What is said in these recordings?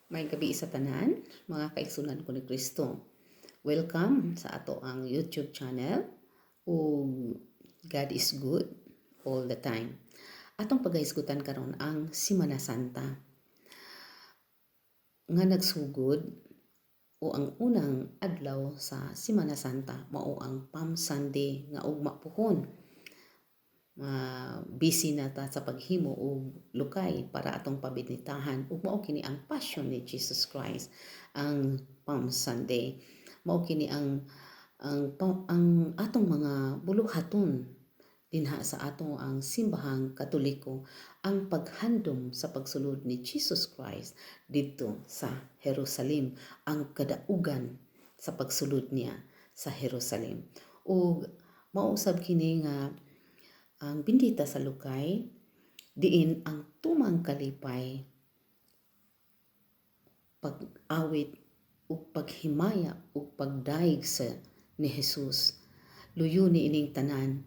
Maayong gabii sa tanan, mga kaigsunan ko ni Kristo. Welcome sa ato ang YouTube channel ug God is good all the time. Atong pagahisgutan karon ang Semana Santa nga nagsugod o ang unang adlaw sa Semana Santa mao ang Palm Sunday nga ugma puhon. Busy na ta sa paghimo og lukay para atong pabinditahan ug mao kini ang passion ni Jesus Christ, ang Palm Sunday. Mao kini ang atong mga buluhaton dinha sa ato ang Simbahang Katoliko, ang paghandom sa pagsulod ni Jesus Christ didto sa Jerusalem, ang kadaugan sa pagsulod niya sa Jerusalem. Ug mao usab kini nga ang bindita sa lukay diin ang tumang kalipay, pag-awit ug paghimaya ug pagdayeg sa ni Jesus. Luyo ni ining tanan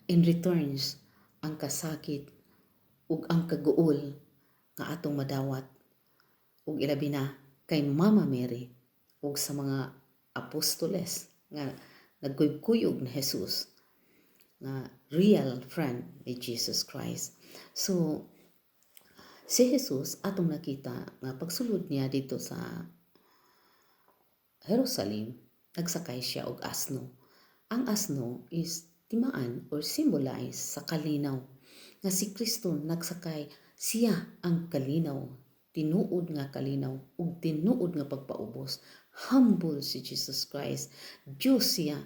in returns ang kasakit ug ang kaguol nga atong madawat, ug ilabi na kay Mama Mary ug sa mga apostoles nga nagkuyog ni Jesus, nga real friend ni Jesus Christ. So, si Jesus atong nakita nga pagsulod niya dito sa Jerusalem, nagsakay siya og asno. Ang asno is timaan or symbolize sa kalinaw. Nga si Kristo nagsakay, siya ang kalinaw, tinuod nga kalinaw ug tinuod nga pagpaubos. Humble si Jesus Christ. Diyos siya,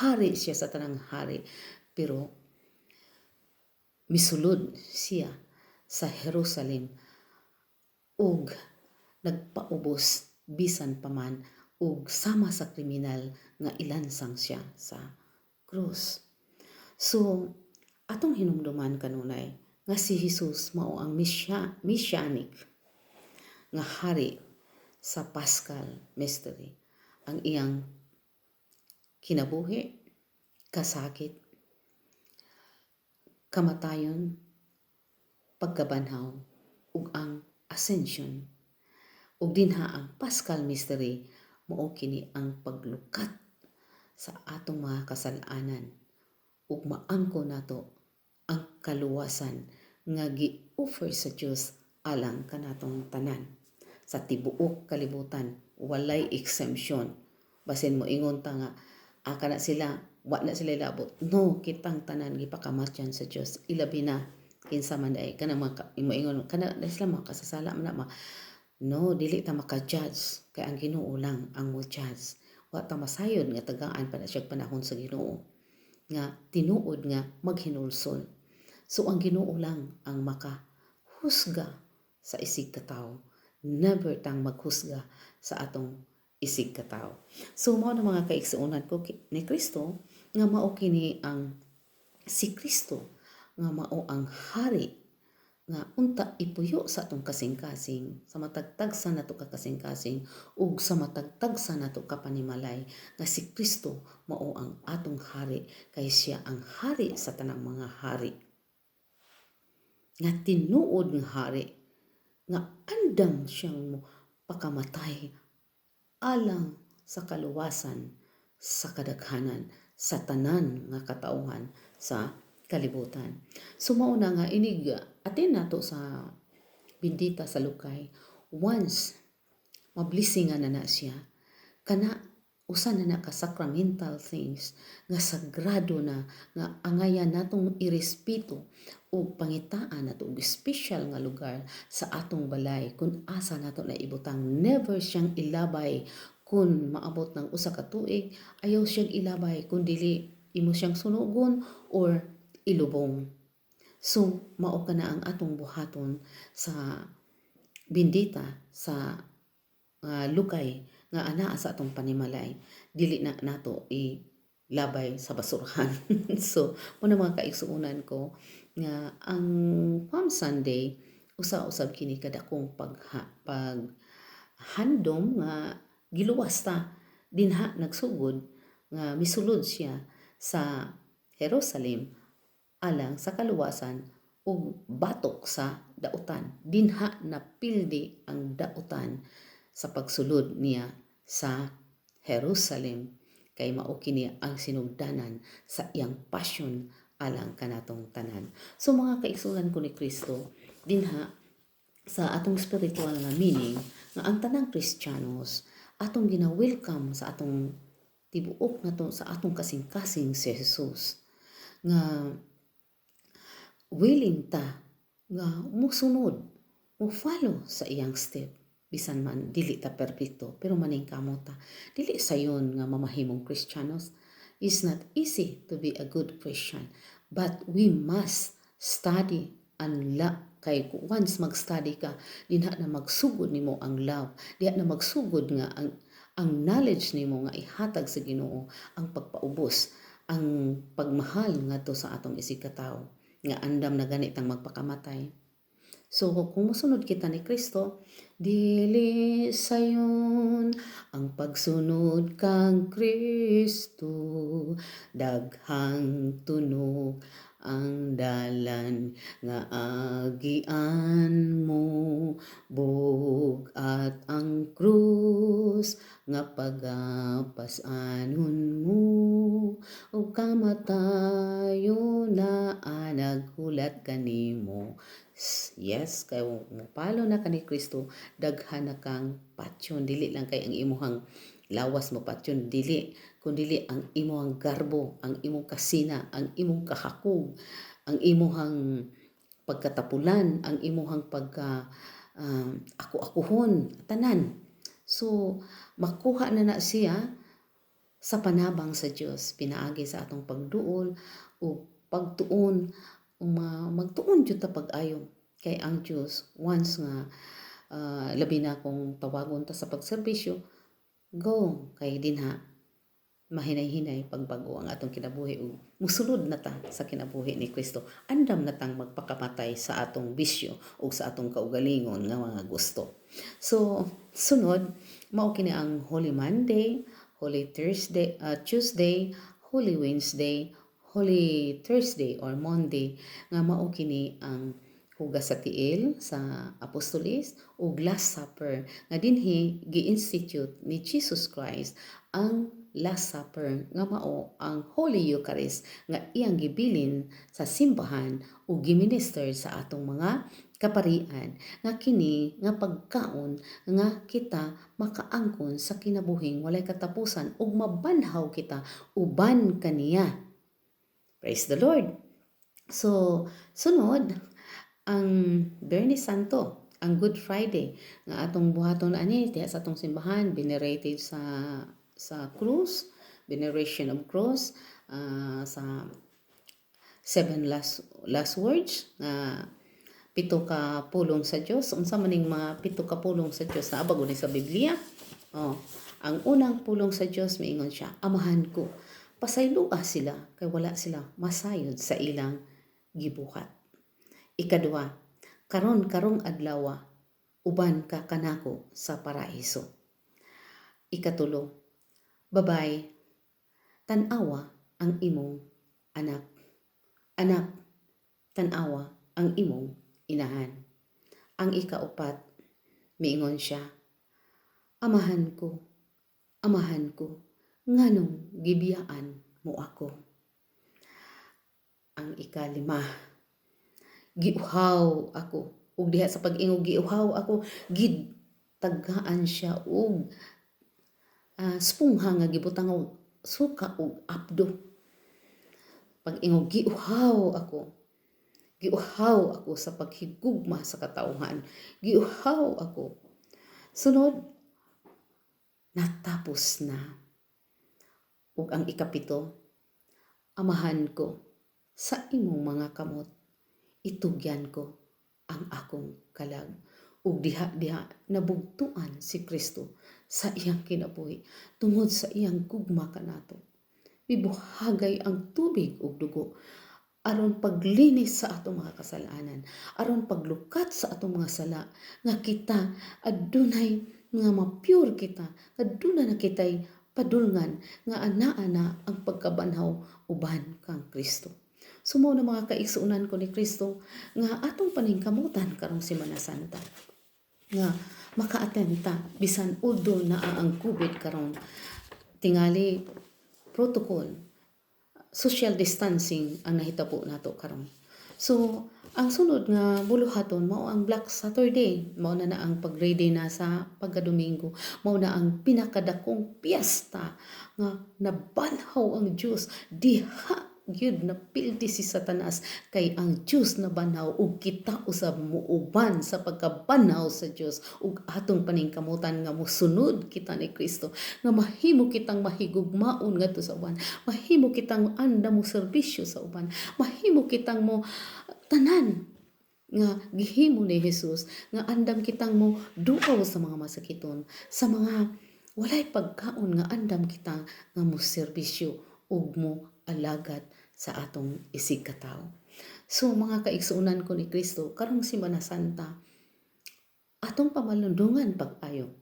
hari siya sa tanang hari. Pero misulod siya sa Jerusalem ug nagpaubos bisan pa man ug sama sa kriminal nga ilansang siya sa krus. So, atong hinumduman kanunay nga si Jesus mao ang messianic nga hari sa Paschal Mystery. Ang iyang kinabuhi, kasakit, kamatayon, pagkabanhaw, ug ang ascension. Ug dinha ang Paschal Mystery mao kini ang paglukat sa atong mga kasalanan ug maangko nato ang kaluwasan nga gi-offer sa Dios alang kanatong tanan sa tibuok kalibutan, walay exemption. Basin mo ingon ta nga aka na sila, wa na sila ilabot. No, kitang tanan gipakamatyan sa Dios, ilabi na kinsa man ay kana mga moingon kana na sila mga kasasala man na ma. No, dili ta maka-judge kay ang Ginoo lang ang mo judge. Wa ta masayod nga tagaan pa na siya panahon sa Ginoo nga tinuod nga maghinulsol. So ang Ginoo lang ang makahusga sa isig katawo. Never tang maghusga sa atong isig katawo. So mao na, mga kaigsuonan ko ni Kristo, nga mao kini ang si Kristo nga mao ang hari nga unta ipuyo sa atong kasing-kasing, sa matag tagsa nato ka kasing-kasing ug sa matag tagsa nato ka panimalay, nga si Kristo mao ang atong hari kay siya ang hari sa tanang mga hari, nga tinuod nga hari nga andam siyang pakamatay alang sa kaluwasan sa kadaghanan, sa tanan nga katauhan sa kalibutan. So mao na nga inig atin nato sa bindita sa lukay, once mablessingan na na siya, kana usa na na ka sacramental things nga sagrado na nga angayan natong irespeto ug pangitaan nato og special nga lugar sa atong balay kung asa nato na ibutang. Never siyang ilabay. Kung maabot ng 1 ka tuig, ayaw siyang ilabay kung dili imo siyang sunugon or ilubong. So mao kana ang atong buhaton sa bindita sa lukay nga anaa sa atong panimalay. Dili na nato ilabay sa basurahan. So mao na, mga kaigsuonan ko, nga ang Palm Sunday usa usab kini kadakong pag handom nga giluwas ta. Dinha nagsugod nga misulod siya sa Jerusalem alang sa kaluwasan. ug batok sa dautan. Dinha napildi ang dautan sa pagsulod niya sa Jerusalem kay mao kini ang sinugdanan sa iyang pasyon alang kanatong tanan. So mga kaigsuonan ko ni Kristo, dinha sa atong spiritual nga meaning nga ang tanang Kristiyanos atong gina-welcome sa atong tibuok nato, sa atong kasing-kasing si Jesus, nga willing ta nga musunod, mo follow sa iyang step bisan man dili ta perpekto, pero maningkamot ta. Dili sayon nga mamahimong Kristiyanos. It's not easy to be a good Christian, but we must study and kay once mag-study ka, dinha na magsugod nimo ang love, diha na magsugod nga ang knowledge nimo nga ihatag sa Ginoo, ang pagpaubos, ang pagmahal ngadto sa atong isig katawo nga andam na gani tang magpakamatay. So kung mosunod kita ni Kristo, dili sayon ang pagsunod kang Kristo, daghang tunog ang dalan nga agian mo, bug-at ang krus nga pagapas-anon mo, ug kamatayon na naghulat kanimo. Yes, kay mo-follow na ka ni Kristo, daghan na kang patyon. Dili lang kay ang imuhang lawas mo patyon, dili, kundili ang imuhang garbo, ang imong kasina, ang imong kahakog, ang imuhang pagkatapulan, ang imuhang pagka ako-akuhon, tanan. So, makuha na na siya sa panabang sa Dios pinaagi sa atong pagduol o pagtuon, magtuon jud ta pag-ayo kay ang Dios once nga labi na kung tawagon ta sa pagserbisyo, go, kay dinha mahinay-hinay pagbago ang atong kinabuhi ug musulod na ta sa kinabuhi ni Kristo. Andam na tang magpakamatay sa atong bisyo ug sa atong kaugalingon nga mga gusto. So sunod, mao kini ang Holy Monday, Holy Thursday, Tuesday, Holy Wednesday, Holy Thursday or Monday, nga mao kini ang hugas sa tiil sa apostoles ug Last Supper, nga dinhi gi-institute ni Jesus Christ ang Last Supper nga mao ang Holy Eucharist nga iyang gibilin sa simbahan ug giminister sa atong mga kaparian, nga kini nga pagkaon nga kita makaangkon sa kinabuhing walay katapusan ug mabanhaw kita uban kaniya. Praise the Lord. So sunod ang Biyernes Santo, ang Good Friday nga atong buhaton ani diha sa atong simbahan, venerated sa krus, veneration of cross, sa seven last words nga pito ka pulong sa Dios. Unsa man ning mga pito ka pulong sa Dios? Naa ba ni sa Biblia? Oh, ang unang pulong sa Dios, miingon siya, "Amahan ko, pasayloa sila kay wala sila masayod sa ilang gibuhat." Ikaduha, "Karon karong adlaw uban ka kanako sa paraiso." Ikatulo, "Babay, tan-awa ang imong anak. Anak, tan-awa ang imong inahan." Ang ikaupat, miingon siya, "Amahan ko, Amahan ko, nganong gibiyaan mo ako?" Ang ikalima, "Giuhaw ako." Ug diha sa pag-ingog "giuhaw ako", gitagaan siya og spungha nga gibutang og suka ug apdo. Pag-ingog "giuhaw ako", giuhaw ako sa paghigugma sa katawhan. Giuhaw ako. Sunod, "Natapos na." Ug ang ikapito, "Amahan ko, sa imong mga kamot itugyan ko ang akong kalag." Ug diha-diha nabugtuan si Kristo sa iyang kinabuhi tungod sa iyang gugma kanato. Mibuhagay ang tubig ug dugo aron paglinis sa atong mga kasalanan, aron paglukat sa atong mga sala, nga kita adunay nga ma-pure kita, aduna na kitay padulngan nga ana-ana ang pagkabanhaw uban kang Kristo. So mao na, mga kaigsuonan ko ni Kristo, nga atong paningkamutan karong Semana Santa nga maka-attend ta bisan although naa ang COVID karon. Tingali protocol, social distancing ang nahitabo nato karon. So ang sunod nga buluhaton mao ang Black Saturday. Mao na na ang pag-ready na sa pagkadomingo. Mao na ang pinakadakong piyesta nga nabanhaw ang Dios. Diha gyud napildi si Satanas kay ang Dios nabanhaw ug kita usab muuban sa pagkabanhaw sa Dios ug atong paningkamutan nga mosunod kita ni Kristo, nga mahimo kitang mahigugmaon ngadto sa uban, mahimo kitang andam mo serbisyo sa uban, mahimo kitang mo tanan nga gihimo ni Jesus, nga andam kitang mo duaw sa mga masakiton, sa mga walay pagkaon, nga andam kita nga mo serbisyo ug mo alagad sa atong isig katawo. So mga kaigsuonan ko ni Kristo, karong Semana Santa, atong pamalundungan pag-ayo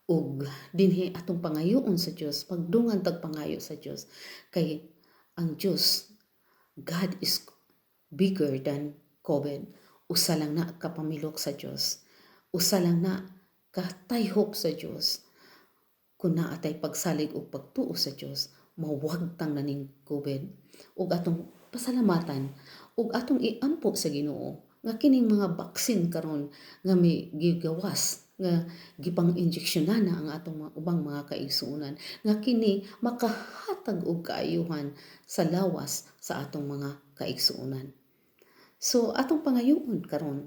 ug dinhi atong pangayoon sa Dios, pagdungan tag pangayo sa Dios kay ang Dios, God is bigger than COVID. Usa lang na kapamilok sa Dios. Usa lang na katayhop sa Dios. Kung naa tay pagsalig ug pagtuo sa Dios, mawagtang na ning COVID. Ug atong pasalamatan ug atong iampo sa Ginoo nga kining mga vaccine karon nga may gigawas nga gipang injeksyonan na ang atong mga ubang mga kaigsuonan, nga kini makahatag og kaayuhan sa lawas sa atong mga kaigsuonan. So atong pangayoon karon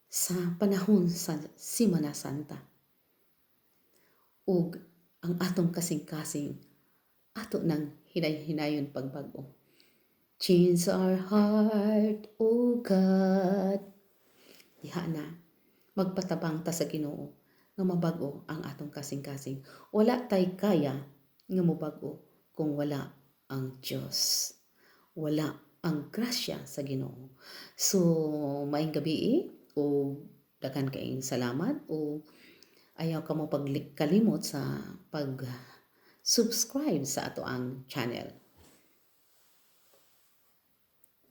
sa panahon sa Semana Santa ug ang atong kasing-kasing ato nang hinay-hinayon pagbag-o. Change our heart, O God. Diha na, magpatabang ta sa Ginoo nga mabag-o ang atong kasing-kasing. Wala tay kaya nga mobag-o kung wala ang Diyos. Wala ang grasya sa Ginoo. So, maayong gabii o daghan kaayong salamat o ayaw ka mo pagkalimot sa pag subscribe sa atoang channel.